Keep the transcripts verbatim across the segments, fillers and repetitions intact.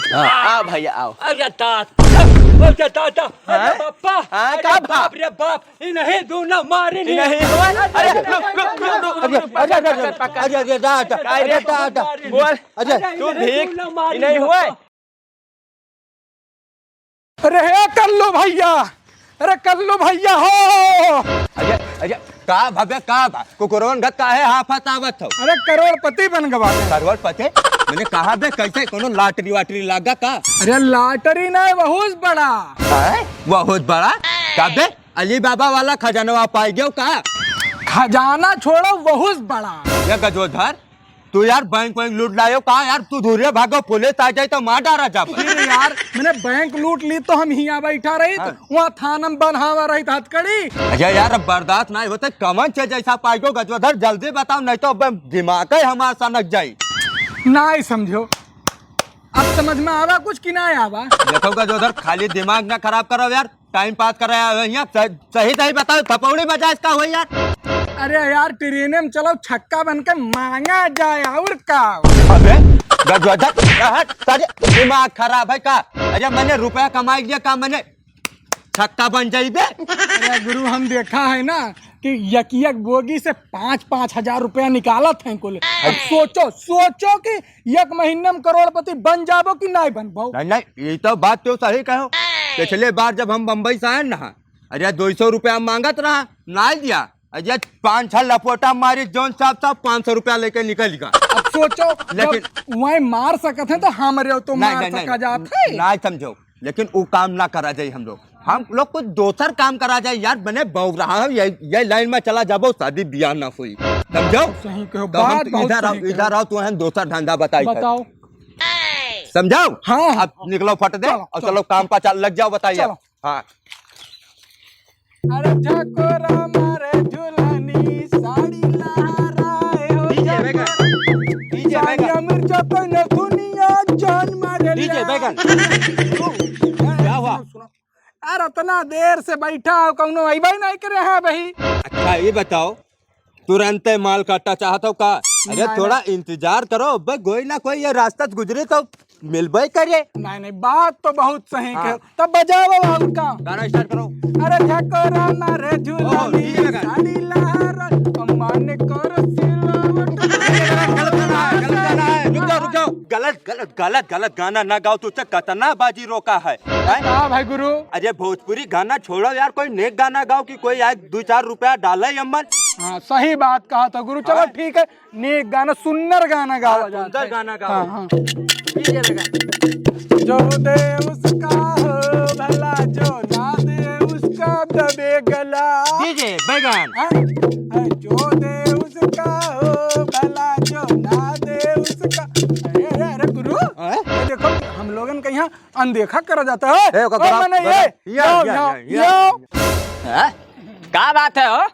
हाँ, आओ भैया, आओ। अरे दादा, अरे दादा, अरे हाँ? बापा, हाँ, अरे का भा? बाप रे बाप, इन्हीं दूनो मारे ई नहीं। नहीं, अरे, अरे, रुक, रुक, रुक, रुक, रुक, अरे, रुक, अरे, रुक, अरे, अरे, दादा, अरे, अरे, दादा। बोल। अरे, तू इन्हीं भीख, दूनो मारे ई नहीं नहीं हुआ? बापा। अरे हे कल्लू भैया, अरे कल्लू भैया हो। अरे, अरे, का भबे, का बा? कुकुरवन का काहे हाफत आवत हो? अरे करोड़पति बन गवा। करोड़पति? मैंने कहा बे, कैसे कोनो लॉटरी वाटरी लागा का? अरे लॉटरी नहीं, बहुत बड़ा। हैं? बहुत बड़ा? का बे? अली बाबा वाला खजानवा पाई गयो का? खजाना छोड़ो, बहुत बड़ा। ये गजोधर, तू यार बैंक वैंक लूट लायो का यार? तू दूरिया भागो, पुलिस आ जाए तो मार डारा जाब। फिर यार, मैंने बैंक लूट ली तो हम हियाँ बैठा रही, हाँ। वहाँ थाना में बन्हावा रही हथकड़ी। अरे यार, अब बर्दाश्त नहीं होते, कमन से जैसा पाइगो गजोधर, जल्दी बताओ, नहीं तो अब दिमाग ही हमारा सनक जाई। नहीं समझो, अब समझ में आवा कुछ कि ना आवा? देखो गजोधर, खाली दिमाग ना खराब करो यार, टाइम पास कराया हुआ यहाँ। सही, सही, सही बताओ, थपौड़ी बजाए इसका हो यार। अरे यार, ट्रेन में चलो, छक्का बन के मांगा जाए, और का? अबे गजोधर, कहाँ तारे दिमाग खराब है का? अरे मैंने रुपया कमाई लिया का, मैंने छक्का बन जाइबे? अरे गुरु, हम देखा है ना कि यक यक बोगी से पाँच पाँच हजार रुपया निकालत हैं कुल। अब सोचो, सोचो कि एक महीना में करोड़पति बन जाबो कि नहीं बनबो? नहीं, नहीं, ये तो बात तो सही कहो। पिछले बार जब हम बम्बई से आए ना, अरे दो सौ रुपया मांगत रहा, ना दिया। अरे पाँच छह लपोटा मारी, जौन साहब साहब पाँच सौ रुपया लेके निकल गया। अब सोचो, लेकिन जब वहीं मार सकत हैं तो हमरे तो नहीं, मार नहीं, नहीं, सका जात है। नहीं समझो, लेकिन वो काम ना करा जाए हम लोग। हम लोग कुछ दोसर काम करा जाए यार, बने बहु रहा है, ये, ये लाइन में चला जाबो, शादी बियाह ना हुई, समझो? सही कहो, तो हम बात तो बहुत इधर आओ, सही कहो। इधर आओ, तो हम दोसर धंधा बताई है। बताओ। समझाओ? हाँ, हाँ। अब निकलो फट दे चलो, और चलो। चलो काम पर चल, लग जाओ, बताइए। चलो। हाँ। अरे झकोरा मारे झुलनी, साड़ी लहराए हो DJ बैगन। झकोरा। DJ बैगन। सानिया मिर्जा तो न दुनिया जान मारे DJ ला। बैगन। क्या हुआ? सुनो, सुनो। यार, इतना देर से बैठा हो, कौनो अइबे नहीं करे हैं भाई। अच्छा, ये बताओ, तुरंते माल काटा चाहत हो का? अरे, नहीं, थोड़ा नहीं। इंतजार करो, अबे कोई ना कोई ये रास्ता से गुजरे तो मिलबे करे। नहीं, नहीं, बात तो बहुत सही हाँ। कहे। तब बजाओ उनका। गाना start करो। अरे झकोरा मारे ओहो, झुलनी, DJ लगा। साड़ी लहरा, मन कर सिलवट। गलत गाना है, गलत गाना है। रुक जाओ, रुक जाओ। गलत, गलत, गलत, गलत गाना ना गाओ, तुझसे कतना बाजी रोका है, हैं? का भाई गुरु? अरे भोजपुरी गाना छोड़ो यार, कोई नेक गाना गाओ कि कोई आए दो चार रुपया डाले अम्मन। हाँ, सही बात कहा था गुरु। चलो हाँ। ठीक है, नेक गाना, सुन्नर गाना गावा हाँ, जाता सुंदर है। गाना गाओ। हाँ, हाँ। DJ लगा। जो दे उसका हो भला, जो ना दे उसका दबे गला। DJ बैगन। हाँ? अरे जो दे उसका हो भला, जो ना दे उसका। अरे, अरे, अरे, गुरु, हाँ? ये देखो, हम लोगन का यहाँ अनदेखा करा जाता है। ए, ओका और गला, मने गला, ये, या, यो, या, यो, या, या। यो। हाँ? का बात है हो?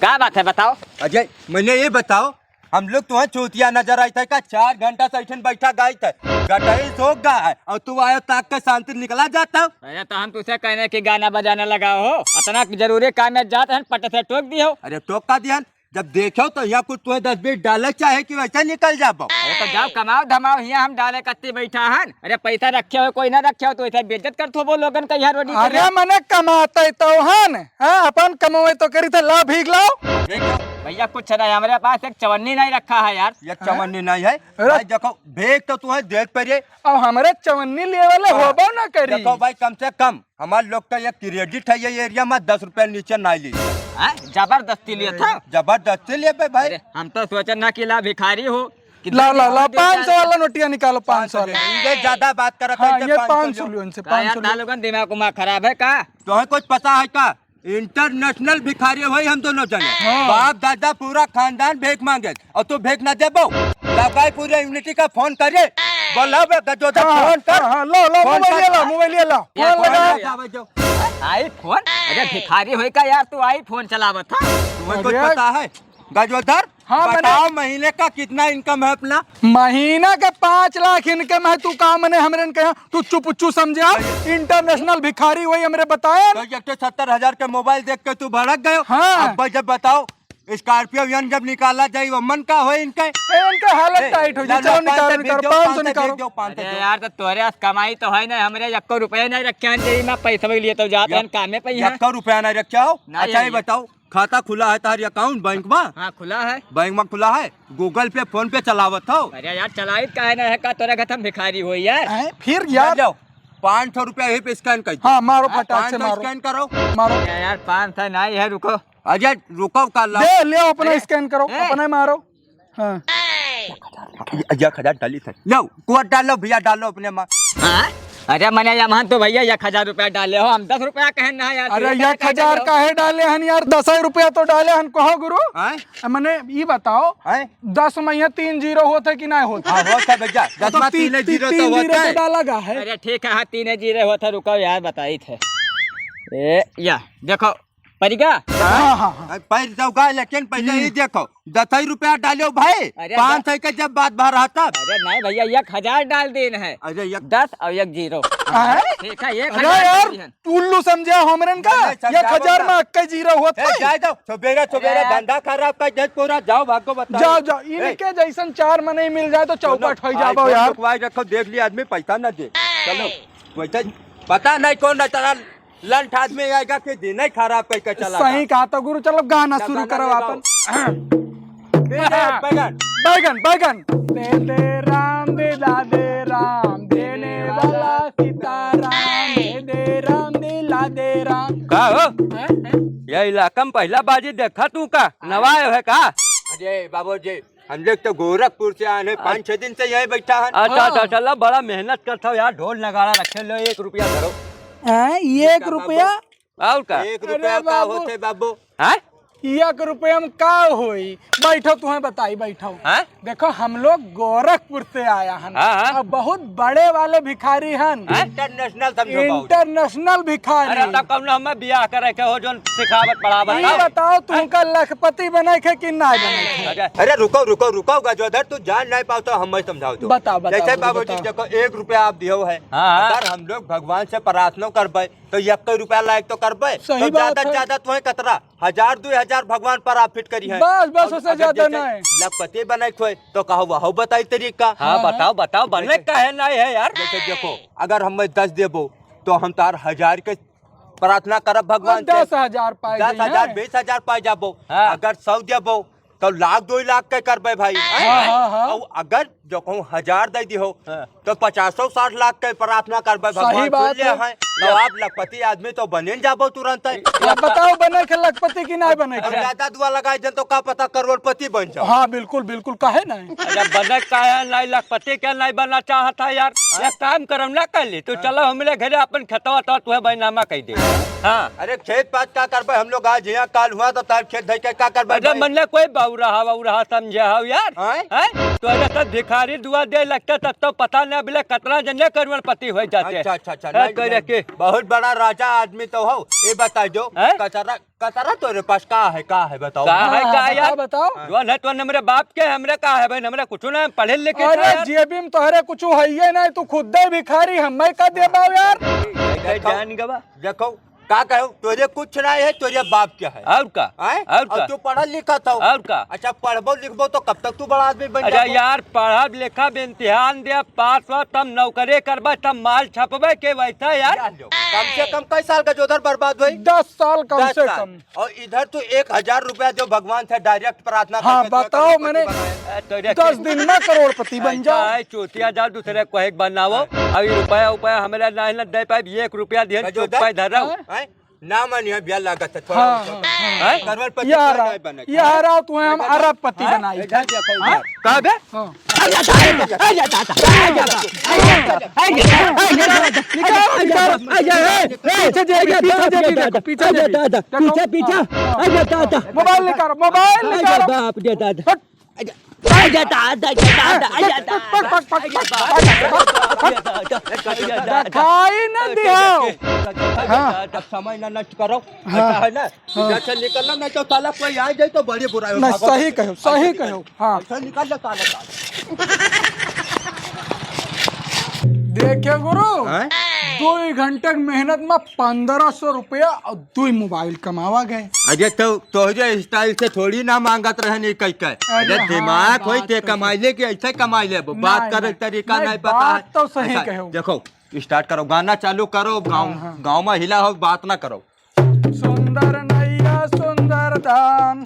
का बात है, बताओ। अजय, मने ये बताओ, हम लोग तुम्हें चूतिया नजर आई थे का? चार घंटा से ऐठन बैठा गाई थे, गटई सोख गा है, और तू आयो ताक के शांति निकला जाता हो। अरे तो हम तुझसे कहने कि गाना बजाना लगाओ हो, इतना जरूरी काम में जाते हैं, पट से टोक दियो। अरे टोक का दिहन, जब देखो तो यहाँ कुछ तुम्हें दस बीस डाले चाहे कि वैसे निकल जाबो। अरे तो जाओ कमाओ धमाओ, यहाँ हम डाले कत्ती बैठा हन। अरे पैसा रखे हो कोई ना रखे हो तो ऐसे बेइज्जत करत हो वो लोगन का यहाँ रोटी अरे खाना। मने कमाते तो हन, हाँ, अपन कमावे तो करी थे, ला भीख लाओ। देखो, भैया कुछ नहीं, हमारे पास एक चवन्नी नहीं रखा है यार। ये चवन्नी नहीं है। अरे भाई देखो, भीख तो तुम्हें देख पे रे। अब हमारे चवन्नी लिए वाले हाँ। होबो ना करी। देखो भाई, कम से कम हमार लोग का ये credit है, ये area में दस रुपया नीचे ना ली। हैं? जबरदस्ती लिए था? जबरदस्ती लिए बे भाई। अरे, हम तो सोचन ना कि ला भिखारी हो, कि ला, ला, ला, दे पाँच सौ वाला नोटिया निकालो, पाँच सौ वाला। ये ज्यादा बात करत है, हाँ, ये पाँच सौ पाँच सौ लियो इनसे, का यार, पाँच सौ लियो। तालोगन दिमाग उमाग खराब है का? तुम्हें कुछ पता है का? International भिखारी होई हम दोनों जने। हाँ। बाप दादा पूरा खानदान भीख मांगे, और तू भीख ना देबो? लगाई पूरे unity का phone करे, बोला बे गजोधर, हाँ, phone कर। हाँ, हाँ, लो, लो, phone mobile कर। ये लो, mobile ये लो। ये phone phone लगा। लगा। आवाज जाओ। iPhone? अरे भिखारी होई का यार तू, iPhone चलावत था? तुम्हें कुछ अरे। पता है? गजोधर, हाँ, मैंने बताओ महीने का कितना income है अपना? महीना के पाँच लाख income है, तू का मने हमरे न कहा, तू चुप चुप समझे, international भिखारी वही हमरे बताए। तो एक ठो सत्तर हजार के mobile देख के तू भड़क गयो। हाँ। अब भाई जब बताओ, Scorpio N जब निकाला जाई, वो मन का होई इनके? ए, इनके हालत ए, tight हो जाई। ला, ला, चलो, पाँच सौ निकालो, बीस निकालो, दो, पाँच सौ पाँच सौ बीस निकालो। दो, पाँच सौ अरे दो। यार, तो तोरे आस कमाई तो है ना, हमरे यक्को रुपया नहीं रखे हैं जेबी में पैसा के लिए, तो जाते हैं यक-, कामे पे यहाँ। यक्को रुपया नहीं रखे हो? नहीं अच्छा, है ये ये। बताओ, खाता खुला है तारी account बैंक में? हाँ, खुला है। बैंक में खुला है? Google Pay, PhonePe चलावत हो? अरे यार, चलाइत काहे ना है, का तोरे घर हम भिखारी होई यार? हैं? फिर यार? ले जाओ, पाँच सौ रुपया यहीं पे scan कर दो। हाँ, मारो हाँ, फटाक से पाँच सौ मारो। Scan करो। मारो। अरे यार, पाँच सौ नहीं है, रुको। अरे रुको, का ला- दे, ले अपना अरे, scan करो, हैं? अपना मारो। हाँ। एक हजार डाली थे। लो, code डालो भैया, डालो अपने माँ। हाँ? अरे मने यमहन तो भैया एक हजार रुपया डाले हो, हम दस रुपया कहेन ना यार, अरे, एक हजार एक हजार काहे डाले हन यार, दस ही रुपया तो डाले हन, कहो गुरु। हैं? मने ई बताओ, हैं? दस में ये तीन zero होत है कि नहीं होत है? हाँ, होत है भैया, दस तो में तीन, तीन zero तीन तो होत zero है। तो डाला गा है। अरे ठीक है, हाँ, तीन zero होत है, रुको यार, बताइत है। ए, या, देखो, परिगा? हाँ, हाँ, हाँ। अब पैर जाओ गा, लेकिन पहले हम्म। ये देखो, दस ही रुपया डालो भाई, अरे पाँच सौ के जब बात भर रहा तब। अरे नहीं भैया, एक हजार डाल देन है। अरे एक दस और एक zero। हाँ? ठीक है, एक अरे हजार यार, डाल देन। तू उल्लू समझे हमरन का? नहीं, नहीं, समझावो एक हजार ना। में अक्के zero होत ए, है। जाए दो, सुबेरे, सुबेरे अरे। धंधा खराब कर दे पूरा, जाओ भागो बताओ। जाओ, जाओ, ए। इनके जैसन चार मनई मिल जाए तो चौपट हो जाबो यार। भाई, रखो, देख लिया आदमी पैसा ना दे। चलो, वैसे पता नहीं कौन ना चला लंठ आदमी आएगा कि दिन ही खराब करके चला सही था। कहा तो गुरु, चलो गाना चला शुरू ना करो रे अपन। गाओ। दे दे बैगन। बैगन, बैगन। दे दे राम, दे दा दे राम, देने वाला सीताराम, दे दे राम, दे ला दे राम। का हो? हैं? हैं? ये इलाका में पहला बाजी देखा तू का? हाँ। नवा आयो है का? अरे बाबू जी, हम लोग तो गोरखपुर से आए हैं, पाँच छह दिन से यहीं बैठा है। अच्छा, अच्छा, हाँ। चलो, बड़ा मेहनत करता हो यार, ढोल नगाड़ा रखे लो, एक रुपया धरो। हैं, एक रुपया? और का? एक रुपया का होते बाबू? हैं? एक रुपया में का होई? बैठो, तुम्हें बताई, बैठो। हैं? देखो, हम लोग गोरखपुर से आया हन। हाँ, हाँ। अब बहुत बड़े वाले भिखारी हन। हैं? International समझो बाबू। International भिखारी। अरे, तो कौन हमें बियाह करे के हो, जोन सिखावत पढ़ावत ये हो? बताओ, तुमका लखपति बने के कि ना बने के? अरे, अरे, रुको, रुको, रुको, गजोधर, तू जान नहीं पाओ तो हम समझाओ तो। बताओ, बताओ, जैसे बाबूजी, बताओ। देखो, एक रुपया आप दियो है। हाँ, हाँ। अगर हम लोग भगवान से प्रार्थना करबे, तो एक रुपया लायक तो करबे। सही तो बात ज्यादा है। ज्यादा तुम्हें कतरा, हजार, दुई हजार भगवान पर आप फिट करी है। बस, बस, और उससे अगर ज्यादा जैसे नहीं। लखपति बने खोए, तो कहो, वह बताई तरीका। हाँ, हाँ, बताओ, हाँ। बताओ, बनने जैसे काहे नहीं है यार? जैसे देखो, अगर हम दस देबो, तो हम तार हजार के प्रार्थना करब भगवान से। दस हजार पाए दस हजार, जाइए। बीस हजार पाए जाबो। हाँ। अगर सौ देबो, तो लाख, दो लाख के करबे भाई। हाँ, हाँ, हाँ। और अगर जो कहूँ हजार दे दी हो, हाँ। तो पचासों साठ लाख के प्रार्थना करबे भगवान, सही बात सुन ले है। हैं। तो आप लखपति आदमी तो बने न जाबो तुरंत है। अब बताओ, बने के लखपति कि नहीं बने के? ज्यादा दुआ लगाए देन तो का पता करोड़पति बन जाओ। हाँ, बिल्कुल, बिल्कुल, काहे नहीं? अच्छा, बने काहे नहीं, लखपति के नहीं बनना चाहता यार? हाँ। एक काम करम ना कर ले, तो हाँ। चलो हमरे घरे अपन खेतवा तो तुहे बैनामा कह दे। हाँ। अरे खेत पात का करबे हम लोग, आज यहाँ काल हुआ तो तार खेत धइ के का करबे अरे भाई? मन्ने कोई बाउरा हवा उरा समझे हो यार? हाँ? हैं? तो अरे सब भिखारी दुआ दे लगते तब तो पता न बिले कतना जने करोड़पति हो जाते। अच्छा, अच्छा, अच्छा, हाँ, नहीं, करे नहीं। के। बहुत बड़ा राजा आदमी तो हो, ये बताई दो, हैं? कचरा कतरा तोरे पास का है, का है बताओ? का है, हाँ, का है बताओ, यार? बताओ। हाँ। जौन है तो हमरे बाप के, हमरे का है भाई, हमरे कुछ ना, हम पढ़े लिखे अरे, था यार। जेबी में तोहरे कुछ है ही नहीं, तू खुद ही भिखारी, हमें का देबा यार? ए, ए, जान गवा। देखो, का कहो, तोरे कुछ नहीं है, तोरे बाप के है। और का? हैं? और और का? तू पढ़ल लिखत हो। और का? अच्छा, पढ़बो लिखबो तो कब तक तू बड़ा आदमी बन अच्छा जाबो? यार, पढ़ब लिखब, इम्तिहान देब, पास होब, तब नौकरी करबे, तब माल छपबे के वैसा यार। यार लो, कम से कम कई साल का जो उधर बर्बाद हुई? दस साल कम दस से साल। कम। और इधर तू एक हजार रुपया जो भगवान से direct प्रार्थना हाँ, करके तू बताओ, करोड़पति मैंने बनाया। ए, तो रे दस दिन में करोड़पति बन ऐसा जाओ। है, चूतिया जाओ, दूसरे को एक बनाओ। हाँ। अभी रुपया, रुपया हमें ना, ना दे पाए, एक रुपया दिए, गजोधर? चुप पाए धर रहा हूँ। हाँ? हैं? ना मानिए, ब्याह लागत है, थोड़ा हाँ, ऊपर। हाँ, हाँ। हैं? करोड़पति यार, नहीं बने। यार, आओ, तुम्हें हम अरबपति हाँ? बनाई। इधर देखो, हाँ? इधर। कहाँ बे? हाँ। निकालो, निकालो, पीछे जेबी, पीछे जेबी देखो, पीछे जेबी। देखो। पीछे, पीछे। हाँ, हाँ। मोबाइल निकालो, मोबाइल निकालो। बाप रे दादा। हट। आजा दादा, आजा दादा, आजा दादा। पक, पक, पक, पक, पक। दिखाई न दियो। हाँ। अब समय ना नष्ट करो। हाँ। ऐसा है ना, हाँ। इधर से निकलना, नहीं तो साला कोई आ जाए तो बड़ी बुराई हो। नहीं, भागो। सही कहो, सही कहो। हाँ। ऐसा निकल जा साला। देखियो गुरु, हाँ? दो घंटे के मेहनत में पन्द्रह सौ रुपया और दो मोबाइल कमावा गए। अरे तो तोहरे style से थोड़ी ना मांगत रहन ई कई कई। अरे अरे हाँ, दिमाग होई बात ते तो कमाई सही। ले कि ऐसे कमाई ले, बात नहीं, करे नहीं, तरीका नहीं, नहीं पता बात है। तो सही अच्छा, कहो। देखो, start करो, गाना चालू करो, गाँव हाँ, हाँ। गाँव में हिला हो, बात ना करो। सुंदर नैया सुंदर दान।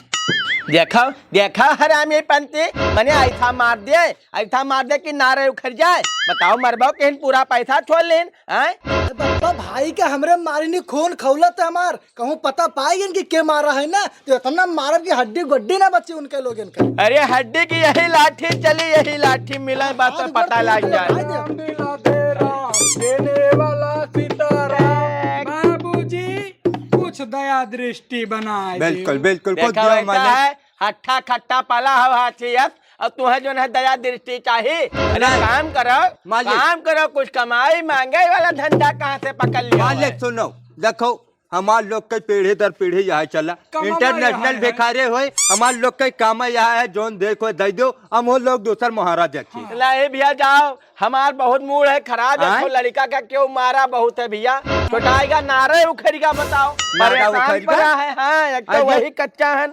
देखो, देखो हरामी पंती, मने ऐसा मार दे, ऐसा मार दे कि नारे उखड़ जाए। बताओ मरबो किन पूरा पैसा छोड़ लेन, हैं? ए बप्पा भाई के हमरे मारिनी खून खौलत है हमार, कहूँ पता पाई इनकी के मारा है ना, तो इतना मारब कि हड्डी गुड्डी ना बची उनके लोगन के। अरे हड्डी की यही लाठी चली, यही लाठी मिले बस हाथ पता गोड़ लग जाए। राम दिला दे राम, देने वाला सीताराम। बाबूजी, कुछ दया दृष्टि बनाए बिल्कुल, दो। बिल्कुल, कुछ देखा दिया वैसा मैंने। है, हट्ठा खट्टा पला हो हाथी अब, अब तुम्हें जो है दया दृष्टि चाहिए। अरे नहीं। काम करो, मालिक। काम करो, कुछ कमाई मांगे वाला धंधा कहाँ से पकड़ लिया मालिक, है? सुनो, देखो, हमार लोग के पीढ़ी दर पीढ़ी यह चला। कमावा इंटरनेशनल यह है। भिखारी होए, हमार लोग के काम यह है, जोन देखो दे दो, हम वो लोग दूसर मुहारा देखी। हाँ। नहीं भैया जाओ, हमार बहुत मूड है खराब, आय? एक ठो लड़का का क्यों मारा बहुत है भैया, छोटाएगा नारे उखड़िगा बताओ। नारा परेशान उखड़िगा? पड़ा है, हाँ, एक तो अरे। वही कच्चा है।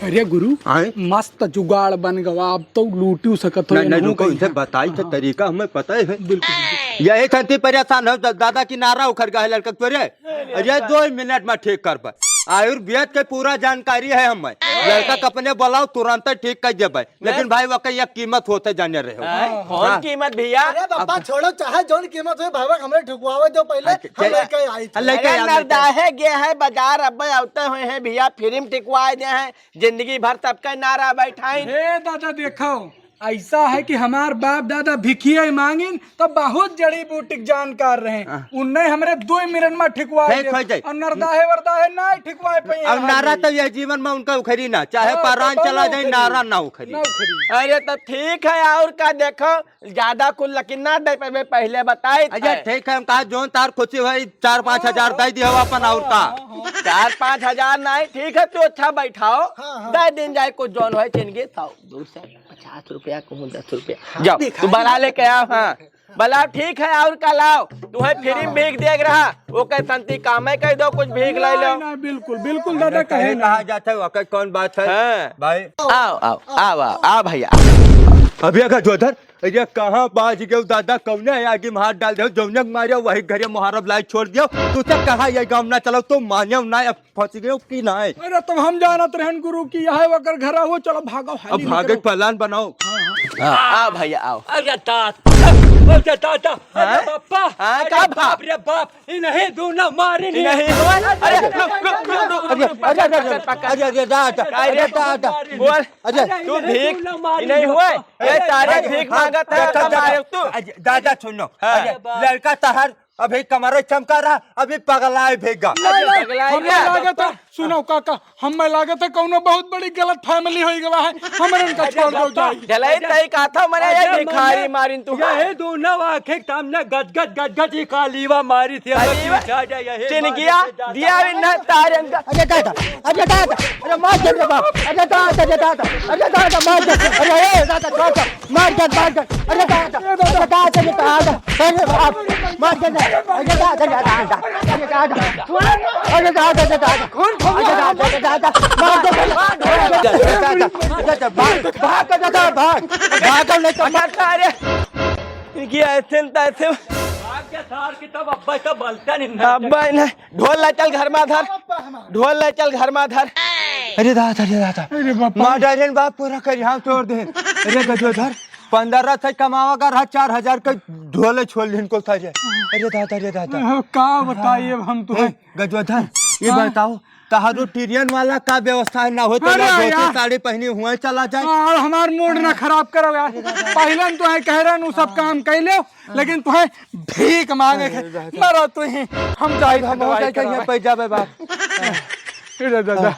अरे गुरु, आय? मस्त जुगाड़ बन गवा, अब तो लूटियो सकत हो, नहीं, नहीं, इनहू रुको, कहीं इनसे है। बताई थे हाँ। तरीका हमें पता है। बिल्कुल, बिल्कुल। यही खातिर परेशान हो दा-, दादा की नारा उखड़ गया है लड़का तोरे। अरे दो ही मिनट में ठीक कर पाए। आयुर्वेद के पूरा जानकारी है हमें। लड़का के अपने बुलाओ, तुरंत ठीक कर देबे। लेकिन भाई, वके एक कीमत होते जाने रहे हो। हैं? कौन हाँ। कीमत भैया? अरे बाबा, अब छोड़ो, चाहे जौन कीमत होए, भाई, हमरे ठुकवावे दो पहले, हाँ, हम के-, लेके आई थे। लेके अरे आओ, लेके आओ। नरदाहे गे है बाजार, अब आवते हुए हैं भैया, फ्री में टिकवाए दे हैं, जिंदगी भर सबके नारा बैठाइन। हे दादा, देखो, ऐसा है कि हमार बाप दादा भिखिया मांगिन, तो बहुत जड़ी बूटी के जानकार रहे। हाँ। उन्हें हमरे दो मिनट में ठिकवा ठीक दे। हो जाए। और नरदाहे वरदाहे ना ठिकवा पाए अब हमार नारा भाई। तो यह जीवन में उनका उखड़ी ना, चाहे हाँ, परान तो चला ना जाए, उखड़ी। नारा ना उखड़ी। ना उखड़ी। अरे तो ठीक है, और का देखो, ज्यादा कुल लकीर ना दे पावे, पहले बताई अच्छा, थे। ठीक है, हम कहा जोन तार खुशी भाई, चार पाँच हजार हाँ, दे दियो अपन, और का? हाँ, हाँ। चार पाँच हजार नहीं, ठीक है, तू अच्छा बैठाओ, हाँ, हाँ। दे दिन जाए कुछ जोन होए, चिनगी थाओ, दो सौ पचास रुपया कहूँ, दस रुपया। हाँ, जाओ, भिखारी तू बला लेके आओ, हाँ। बला, ठीक है, और का लाओ? तुम्हें फ्री में भीख देख रहा, वो कह संती काम है, कह दो, कुछ भीख ले लो। नहीं, नहीं, बिल्कुल, बिल्कुल, दादा, अरे, कहे कहे ना। कहा जाता है, वक्त कौन बात है? हाँ। भाई। आओ, आओ, आओ, आओ, आओ, भैया, आओ। अभी अगर जो उधर, अरे, कहाँ बाज गयो दादा, कौने आगे में हाथ डाल दे, जौने के मारे वही घरे मुहारब लाई छोड़ दियो। तू तो कहा ये गाँव ना चलो, तो माने ना, अब फंस गयो कि नहीं? अरे, तब हम जानत रहन गुरु कि यह ओकर घर हो, चलो भागो, हाली अब भागे निकलो। प्लान बनाओ। हाँ, हाँ। हाँ, आओ भैया, आओ। अरे दादा, अरे दादा, अरे हाँ? बापा, हाँ, अरे का बाप रे बाप, इन्हें दोनों मारे नहीं। इन्हें हुआ? अरे, रुक, रुक, रुक, रुक, रुक। अरे, अरे, अरे, अरे, अरे, दादा, अरे, अरे, दादा। बोल। अरे, तू इन्हें भीख, दोनों मारे इन्हें नहीं हुआ? बापा। ये अरे, तारे अरे, भीख हाँ, मांगत है, दादा, तो मारे दादा। तू। अरे, दादा, सुनो। हाँ। अरे, लड़का तहर अभी कमरे चमका रहा, अभी पगलाए भेगा। नहीं, नहीं, पगलाए हमें क्या? लागत है, सुनो काका, हमें लागत है कौनो बहुत बड़ी गलत फहमी होई गवा है, हमरन का अरे छोड़ दो बापा, जाई। जलाई तई का था मने अरे ये भिखारी मने मारिन तू। यही दोनों आंखें के सामने गट गट गट गट ये कालीवा मारी थी, अब कालीवा? पीछा जा यही चिन मारे गया, से दादा। दिया भी ना तारे अंदर। अरे दादा, अरे दादा, अरे मार दे रे बाप, अरे दादा, अरे दादा, अरे दादा मार दे, अरे ए दादा, दादा। मार दे, मार दे। अरे दादा, अरे दादा, अरे दादा, अरे बाप, मार दे, अरे दादा, अरे दादा, अरे दादा, अरे दादा, अरे दादा, अरे दादा, अरे दादा, मार दे, अरे दादा, अरे दादा, भाग, भाग, अरे दादा, भाग, भाग, नहीं तो मार। अरे, ये ऐसे न तैसे। भाग के सार की तब अब्बा तो बलता नहीं। अब्बा नहीं। ढोल ला चल घर मा धर, ढोल ला चल घर मा धर। अरे दादा, अरे दादा। अरे बाप रे। मार डारे न बाप, पूरा करिहाव तोड़ दे। अरे गजोधर, पन्द्रह से कमावा का रहा, चार हजार का ढोल छोड़ लेन को था जे। अरे दादा, अरे दादा। हाँ, का बताइए अब हम तो। ए, गजोधर, ये हाँ। बताओ, तहारो टिरियन वाला का व्यवस्था है, ना हो तो अरे लोग धोती यार। साड़ी पहनी हुए चला जाए। हाँ, और हमार मूड ना खराब करो यार। पहले तो है कह रहे हैं, वो सब काम कर ले, लेकिन तुम्हें भीख मांगे के अरे दादा। मरो तू ही, हम जाए हम हो दवाई जाए कहीं करावे। पे जावे बाप। अरे दादा।